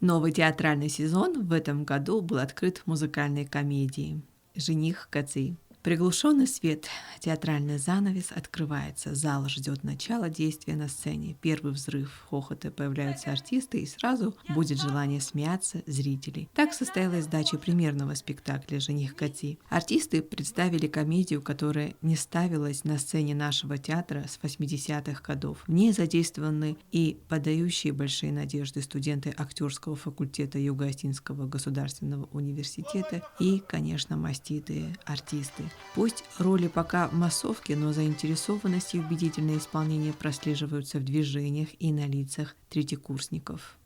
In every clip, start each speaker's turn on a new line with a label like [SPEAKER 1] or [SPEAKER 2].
[SPEAKER 1] Новый театральный сезон в этом году был открыт музыкальной комедией «Жених Каци». Приглушенный свет, театральный занавес открывается. Зал ждет начала действия на сцене. Первый взрыв хохота появляются артисты, и сразу будет желание смеяться зрителей. Так состоялась сдача премьерного спектакля «Жених Кати». Артисты представили комедию, которая не ставилась на сцене нашего театра с 80-х годов. В ней задействованы и подающие большие надежды студенты актерского факультета Юго-Осетинского государственного университета и, конечно, маститые артисты. Пусть роли пока в массовке, но заинтересованность и убедительное исполнение прослеживаются в движениях и на лицах третьекурсников.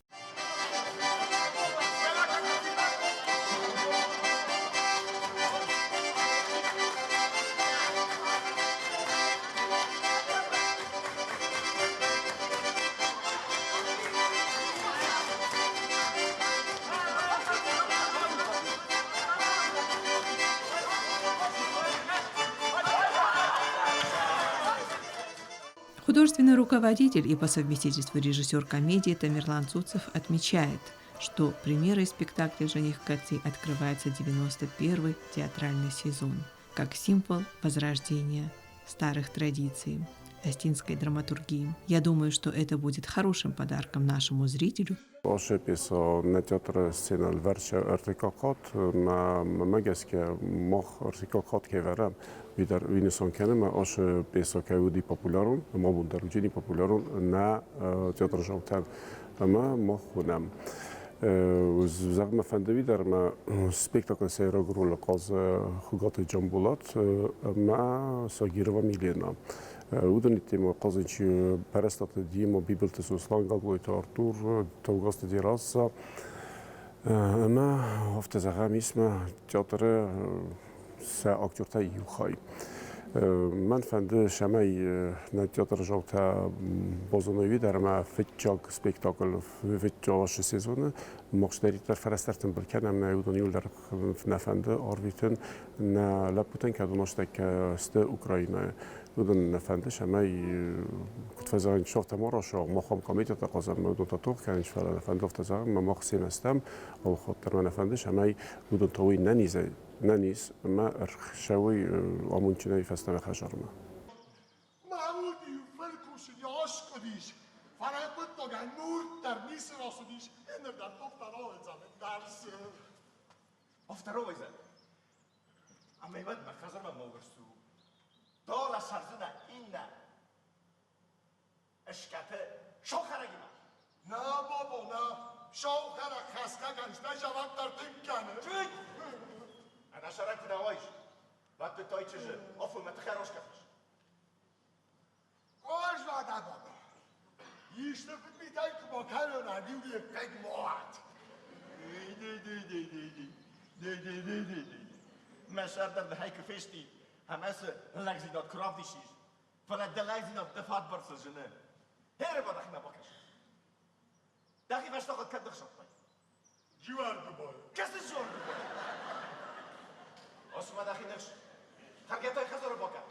[SPEAKER 1] Художественный руководитель и по совместительству режиссер комедии Тамерлан Цуцев отмечает, что премьерой спектакля «Жених Кати» открывается 91-й театральный сезон, как символ возрождения старых традиций осетинской драматургии. Я думаю, что это будет хорошим подарком нашему зрителю.
[SPEAKER 2] Ашы пьеса нӕ театры сценӕйыл ӕртыккаг хатт. Мӕ гӕсгӕ мах ӕртыккаг хатт кӕй вӕрӕм, уый дӕр уый нысан кӕны, ӕмӕ ашы пьеса кӕй уыди популярон, ӕмӕ абон дӕр уыди популярон нӕ театрзаутӕн. Ӕмӕ мах уынӕм. Зӕгъ мӕ фӕнды уый дӕр, ӕмӕ спектаклы сӕйраг ролы хъазы Хуыгаты Джамбулат ӕмӕ Сагирова Милена. Уыдоны темӕ Хъазанчы Пӕрӕстаты Дима, Бибылты Сослан, Гаглойты Артур, Таугазты Дзерассӕ ӕмӕ афтӕ зӕгъӕм ис мӕ театры сӕ актертӕй иу хай. Мӕн фӕнды, цӕмӕй нӕ театрзаутӕ базоной уый дӕр ӕмӕ фыццаг спектакль фыццаг сезоны мах фӕрӕзтӕ ӕртымбыл кӕнӕм, нӕ уыдон иуылдӕр нӕ фӕнды арвитын нӕ лӕппутӕн, кӕдон азтӕккӕ сты Украинӕйы. Уыдон нӕ фӕнды, цӕмӕй куыд фӕзӕгъынц, афтӕ ма рацӕуӕм, мах ам комитеты хъазӕм, уыдон та тох кӕнынц, фӕлӕ нӕ фӕнды афтӕ зӕгъын, ӕмӕ мах семӕ стӕм, алыхатт дӕр мӕ нӕ фӕнды, цӕмӕй уыдон та уый нӕнизӕй, нӕниз ӕмӕ ӕрцӕуой амондджынӕй фӕстӕмӕ хӕдзармӕ.
[SPEAKER 3] Мӕ уд-иу фыркусын аскъуыдис, фӕлӕ хъуыддагӕн мур дӕр ницы рацыдис, иннӕ дӕр Повторовый.
[SPEAKER 4] Повторовый Ӕмӕ уӕд мӕ хӕдзармӕ мӕуырсу. Дола сӕрдзынӕ иннӕ ӕскъӕты саухӕрӕгимӕ.
[SPEAKER 3] Нӕ, бабо, нӕ. Саухӕрӕг хӕсгӕ стӕй зӕвӕттӕ тынг кӕны.
[SPEAKER 4] Чуть! Ӕнӕсӕрӕн куы нӕ уаис, уӕд ды той чызджы офумӕ тыхӕй раскъӕфис.
[SPEAKER 3] Хорз уӕдӕ, баба. Исты фыдмитӕй куы бакӕнон, ӕниу де ккӕй моат.
[SPEAKER 4] Мӕ сӕрдар дӕхӕй куы фести, ӕмӕ цы лӕгдзинад куы равдисис, фӕлӕ дӕ лӕгдзинад дӕ фадбарцыл зыны. Херы дӕхимӕ бакӕс. Дӕхи фӕстагъд кӕд ныхсадтай?
[SPEAKER 3] Джиуӕргуыбай.
[SPEAKER 4] Кӕцы Джиуӕргуыбай? Осмӕ дӕхи ныхс. Хӕргӕтай хӕдзары бакӕ.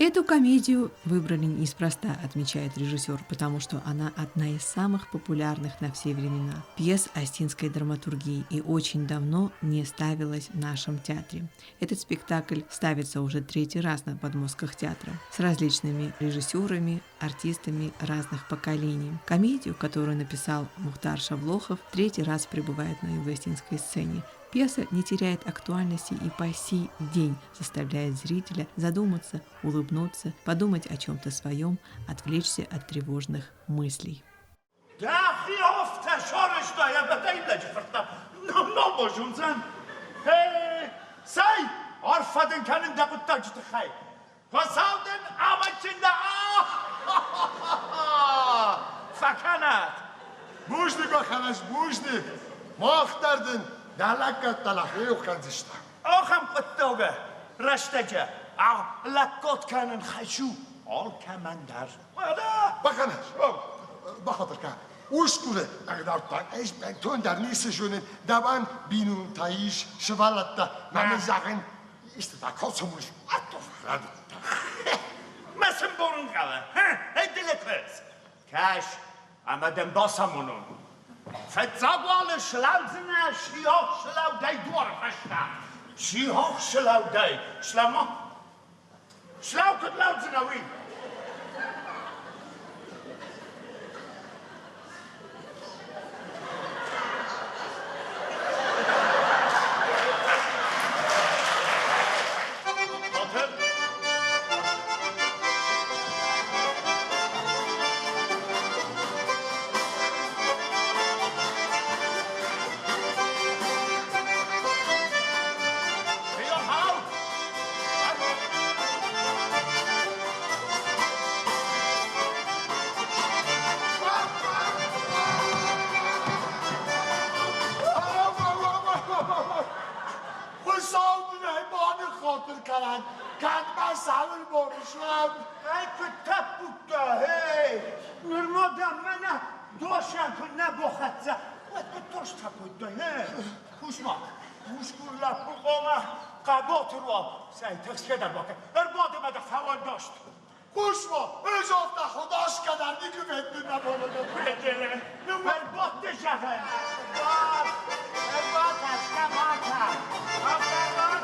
[SPEAKER 1] Эту комедию выбрали неспроста, отмечает режиссер, потому что она одна из самых популярных на все времена пьес остинской драматургии и очень давно не ставилась в нашем театре. Этот спектакль ставится уже третий раз на подмостках театра с различными режиссерами, артистами разных поколений. Комедию, которую написал Мухтар Шавлохов, третий раз пребывает на юго-остинской сцене. Пьеса не теряет актуальности и по сей день заставляет зрителя задуматься, улыбнуться, подумать о чем-то своем, отвлечься от тревожных мыслей.
[SPEAKER 4] Дӕхи афтӕ сарӕзтай ӕмӕ дӕ лӕджы фырттӕ нал базондзӕн. Гъе, цӕй, арфӕ дын кӕнын дӕ хъуыддаджы тыххӕй. Хуыцау дын амондджын дӕ фӕкӕнӕд.
[SPEAKER 3] Бузныг, Баханас, бузныг. Мах дӕр дын дӕ лӕггӕдтӕ нӕхиуыл кӕндзыстӕм.
[SPEAKER 4] Ахӕм хъуыддагы рӕстӕджы лӕггад кӕнын хӕс у алкӕмӕн дӕр.
[SPEAKER 3] Баханас, бахатыр кӕн. Устуры ӕгъдӕуттӕ ӕз бынтондӕр ницы зонын. Дӕуӕн бинонтӕ ис, сывӕллӕттӕ. Мӕнӕн зӕгъын, исты та кӕцӕм уыз. Рӕдыдтӕ.
[SPEAKER 4] Мӕ сын бонын хъӕуы, ӕдылы куыдз. Кӕс, ӕмӕ дын бацамонон. Фыццаг уал слӕудзынӕ сиахсылӕудӕй дуары фӕстӕ. Сиахсылӕудӕй, слӕма. Слӕу куыд лӕудзынӕ, уый.
[SPEAKER 3] Хуыцау дын ӕй ма ныххатыр кӕнӕд, кӕд мӕ цӕуыл бон суам.
[SPEAKER 4] Ай куыд тӕппудтӕ, эй! Нырма дӕм мӕнӕ досӕн куы нӕ бахӕццӕ, уӕд куыд тостӕ кодтай, эй? Хъус-ма, усгур лӕппу хъуамӕ хъӕбатыр уа, цӕй тыхсгӕ дӕр бакӕн, ӕрбады мӕ дӕ фӕуӕндаст.
[SPEAKER 3] Хъус-ма, ӕз афтӕ хуыдасгӕ дӕр никуы федтон мӕ боны.
[SPEAKER 4] Ӕрбадты зӕгъын. Ӕрбад, ӕрбад, афтӕ ма кӕн. Афтӕ ӕрбад.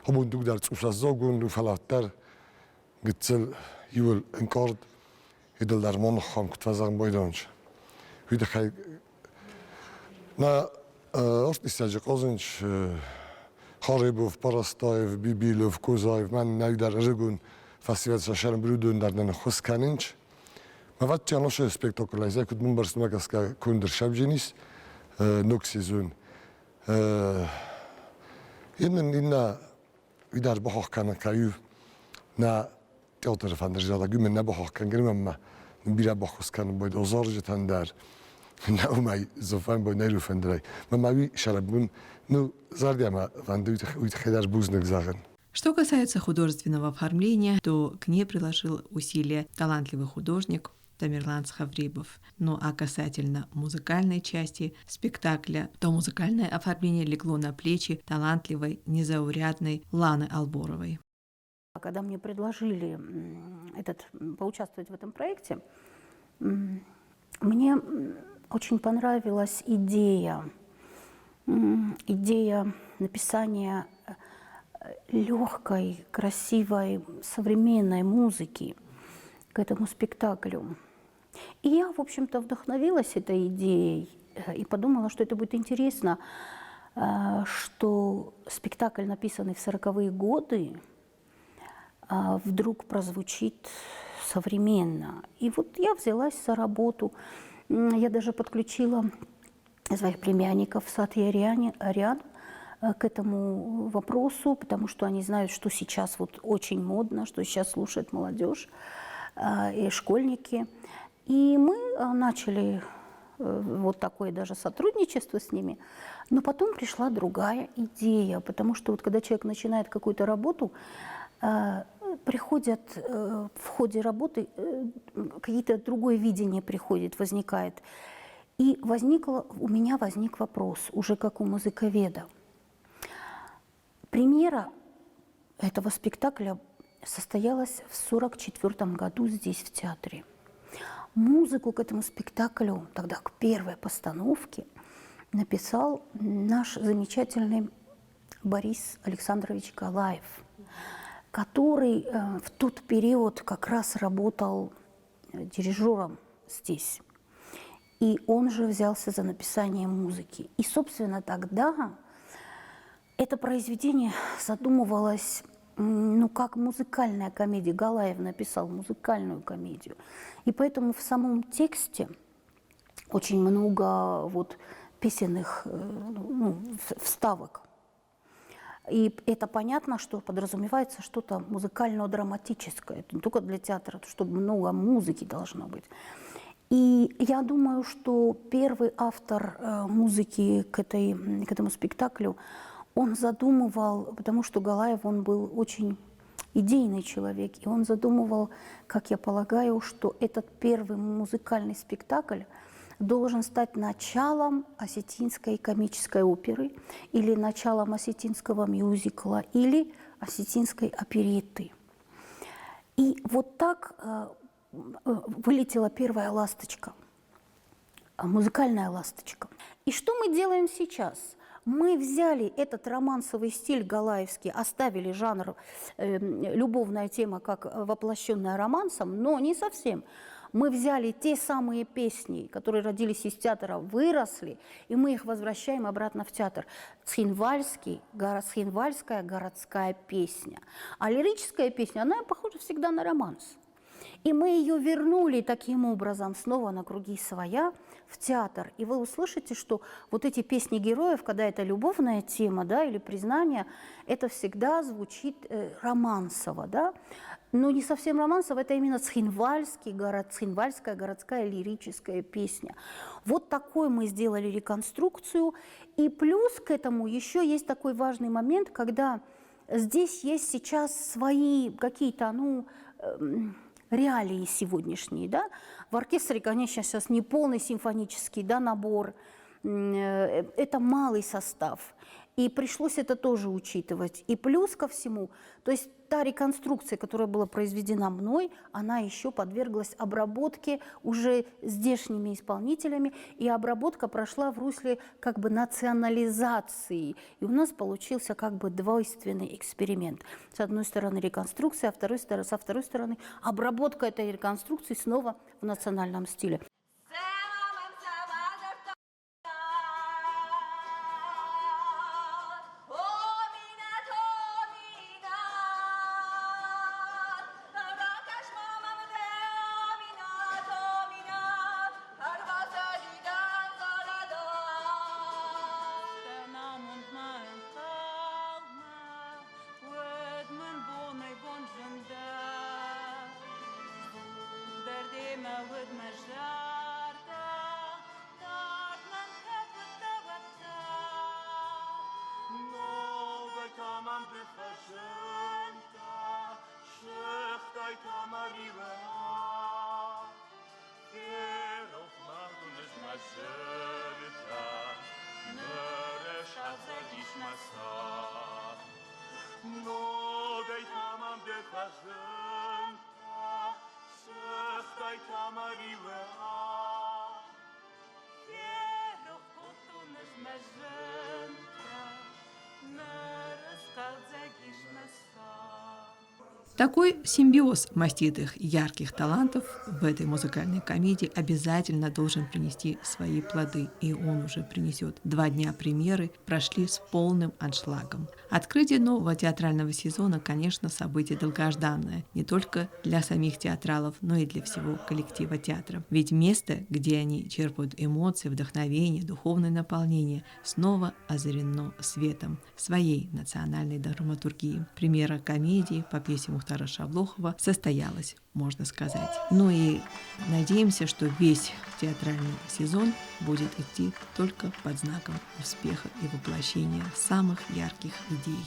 [SPEAKER 5] Абон дуг дӕр цъус аззагон у, фӕлӕ уӕддӕр гыццыл иуыл ӕнкъард идыл дӕр ма ныххам, куыд фӕзӕгъын байдайынц. Уый тыххӕй нӕ артисттӕджы хъазынц Харебов, Парастаев, Бибилов, Козаев, мӕн нӕ дӕр ӕрыгон фӕсивӕд сӕ сӕрмбырудон дӕр нӕ ныххуыс кӕнынц. Мӕ носы спектакль ӕз куыд мын бӕрцмӕ гӕсгӕ конд ӕрсӕвджын ис ног сезон. Иннӕ уый бахох кӕнын кӕй нӕ театры фӕндырзӕлӕг уымӕн нӕ бахох кӕнгӕ ӕмӕ бирӕ баххуыс кӕнын бой озарджытӕн дӕр нӕ уымӕй зофӕн бой нӕ фӕндырӕй мӕ ма уый сӕрӕбун ну зӕрдӕмӕ фӕнды уый тыххӕй дӕр бузныг зӕгъын.
[SPEAKER 1] Что касается художественного оформления, то к ней приложил усилия талантливый художник Тамерлан Схаврибов. Ну а касательно музыкальной части спектакля, то музыкальное оформление легло на плечи талантливой, незаурядной Ланы Алборовой.
[SPEAKER 6] Когда мне предложили поучаствовать в этом проекте, мне очень понравилась идея написания легкой, красивой, современной музыки к этому спектаклю. И я, в общем-то, вдохновилась этой идеей и подумала, что это будет интересно, что спектакль, написанный в 40-е годы, вдруг прозвучит современно. И вот я взялась за работу. Я даже подключила своих племянников Сат и Ариану к этому вопросу, потому что они знают, что сейчас вот очень модно, что сейчас слушает молодежь и школьники. И мы начали вот такое даже сотрудничество с ними. Но потом пришла другая идея, потому что вот когда человек начинает какую-то работу, Приходят в ходе работы, какие-то другое видение приходит, возникает. И возникло, у меня возник вопрос, уже как у музыковеда. Премьера этого спектакля состоялась в 1944 году здесь, в театре. Музыку к этому спектаклю, тогда к первой постановке, написал наш замечательный Борис Александрович Галаев, который в тот период как раз работал дирижером здесь. И он же взялся за написание музыки. И, собственно, тогда это произведение задумывалось, ну, как музыкальная комедия. Галаев написал музыкальную комедию. И поэтому в самом тексте очень много вот песенных, ну, вставок. И это понятно, что подразумевается что-то музыкально-драматическое. Это не только для театра, чтобы много музыки должно быть. И я думаю, что первый автор музыки к этому спектаклю, он задумывал, потому что Галаев, он был очень идейный человек, и он задумывал, как я полагаю, что этот первый музыкальный спектакль должен стать началом осетинской комической оперы или началом осетинского мюзикла или осетинской оперетты. И вот так вылетела первая ласточка, музыкальная ласточка. И что мы делаем сейчас? Мы взяли этот романсовый стиль галаевский, оставили жанр любовная тема как воплощенная романсом, но не совсем. Мы взяли те самые песни, которые родились из театра, выросли, и мы их возвращаем обратно в театр. Цхинвальский, Цхинвальская городская песня. А лирическая песня, она похожа всегда на романс. И мы ее вернули таким образом снова на круги своя в театр. И вы услышите, что вот эти песни героев, когда это любовная тема, да, или признание, это всегда звучит романсово. Да? Но не совсем романсово, это именно Цхинвальский город, Цхинвальская городская лирическая песня. Вот такой мы сделали реконструкцию. И плюс к этому еще есть такой важный момент, когда здесь есть сейчас свои какие-то, ну, реалии сегодняшние, да? В оркестре, конечно, сейчас не полный симфонический, да, набор, это малый состав. И пришлось это тоже учитывать. И плюс ко всему, то есть та реконструкция, которая была произведена мной, она еще подверглась обработке уже здешними исполнителями, и обработка прошла в русле как бы национализации. И у нас получился как бы двойственный эксперимент. С одной стороны реконструкция, а со второй стороны обработка этой реконструкции снова в национальном стиле.
[SPEAKER 1] Такой симбиоз маститых ярких талантов в этой музыкальной комедии обязательно должен принести свои плоды, и он уже принесет. 2 дня премьеры прошли с полным аншлагом. Открытие нового театрального сезона, конечно, событие долгожданное, не только для самих театралов, но и для всего коллектива театра. Ведь место, где они черпают эмоции, вдохновение, духовное наполнение, снова озарено светом своей национальной драматургии. Премьера комедии по пьесе Мухтара Шавлохова состоялась, можно сказать. Ну и надеемся, что весь театральный сезон будет идти только под знаком успеха и воплощения самых ярких идей.